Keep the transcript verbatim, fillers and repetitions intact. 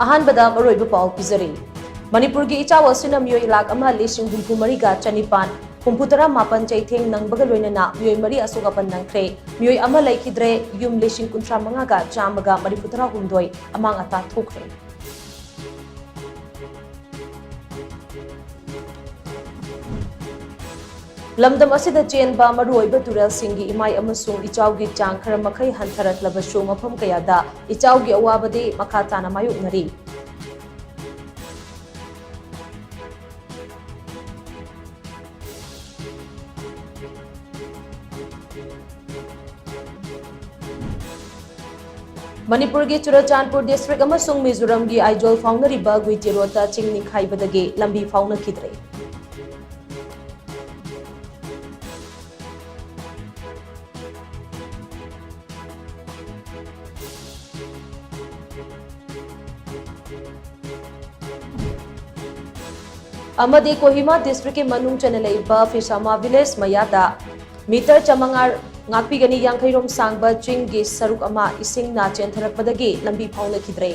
ꯑꯍꯥꯟꯕꯗ ꯃꯔꯨꯑꯣꯏꯕ ꯄꯥꯎ ꯄꯤꯖꯔꯤ꯫ ꯃꯅꯤꯄꯨꯔꯒꯤ ꯏꯆꯥꯎ ꯑꯁꯤꯅ ꯃꯤꯑꯣꯏ ꯂꯥꯈ ꯑꯃ ꯂꯤꯁꯤꯡ ꯍꯨꯝꯐꯨ ꯃꯔꯤꯒ ꯆꯅꯤꯄꯥꯟ ꯍꯨꯝꯐꯨ ꯇꯔꯥ ꯃꯥꯄꯟ ꯆꯩꯊꯦꯡ ꯅꯪꯕꯒ ꯂꯣꯏꯅꯅ ꯃꯤꯑꯣꯏ ꯃꯔꯤ ꯑꯁꯣꯛ ꯑꯄꯟ ꯅꯪꯈ꯭ꯔꯦ꯫ ꯃꯤꯑꯣꯏ ꯑꯃ ꯂꯩꯈꯤꯗ꯭ꯔꯦ꯫ ꯌꯨꯝ ꯂꯤꯁꯤꯡ ꯀꯨꯟꯊ꯭ꯔꯥ ꯃꯉꯥꯒ ꯆꯥꯝꯃꯒ ꯃꯔꯤꯐꯨ ꯇꯔꯥ ꯍꯨꯝꯗꯣꯏ ꯑꯃꯥꯡ ꯑꯇꯥ ꯊꯣꯛꯈ꯭ꯔꯦ꯫ ꯂꯝꯗꯝ ꯑꯁꯤꯗ ꯆꯦꯟꯕ ꯃꯔꯨꯑꯣꯏꯕ ꯇꯨꯔꯦꯜꯁꯤꯡꯒꯤ ꯏꯃꯥꯏ ꯑꯃꯁꯨꯡ ꯏꯆꯥꯎꯒꯤ ꯆꯥꯡ ꯈꯔ ꯃꯈꯩ ꯍꯟꯊꯔꯛꯂꯕꯁꯨ, ꯃꯐꯝ ꯀꯌꯥꯗ ꯏꯆꯥꯎꯒꯤ ꯑꯋꯥꯕꯗꯤ ꯃꯈꯥ ꯇꯥꯅ ꯃꯥꯌꯣꯛꯅꯔꯤ꯫ ꯃꯅꯤꯄꯨꯔꯒꯤ ꯆꯨꯔꯆꯥꯟꯄꯨꯔ ꯗꯤꯁꯇ꯭ꯔꯤꯛ ꯑꯃꯁꯨꯡ ꯃꯤꯖꯣꯔꯥꯝꯒꯤ ꯑꯥꯏꯖꯣꯜ ꯐꯥꯎꯅꯔꯤꯕ ꯒꯨꯏꯇꯦ ꯔꯣꯗꯇ ꯆꯤꯡ ꯅꯤꯡꯈꯥꯏꯕꯗꯒꯤ ꯂꯝꯕꯤ ꯐꯥꯎꯅꯈꯤꯗ꯭ꯔꯦ꯫ ꯑꯃꯗꯤ ꯀꯣꯍꯤꯃꯥ ꯗꯤꯁꯇ꯭ꯔꯤꯛꯀꯤ ꯃꯅꯨꯡ ꯆꯟꯅ ꯂꯩꯕ ꯐꯤꯁꯥꯃꯥ ꯚꯤꯂꯦꯖ ꯃꯌꯥꯗ ꯃꯤꯇꯔ ꯆꯥꯃꯉꯥ ꯉꯥꯛꯄꯤꯒꯅꯤ ꯌꯥꯡꯈꯩꯔꯣꯝ ꯁꯥꯡꯕ ꯆꯤꯡꯒꯤ ꯁꯔꯨꯛ ꯑꯃ ꯏꯁꯤꯡꯅ ꯆꯦꯟꯊꯔꯛꯄꯗꯒꯤ ꯂꯝꯕꯤ ꯐꯥꯎꯅꯈꯤꯗ꯭ꯔꯦ꯫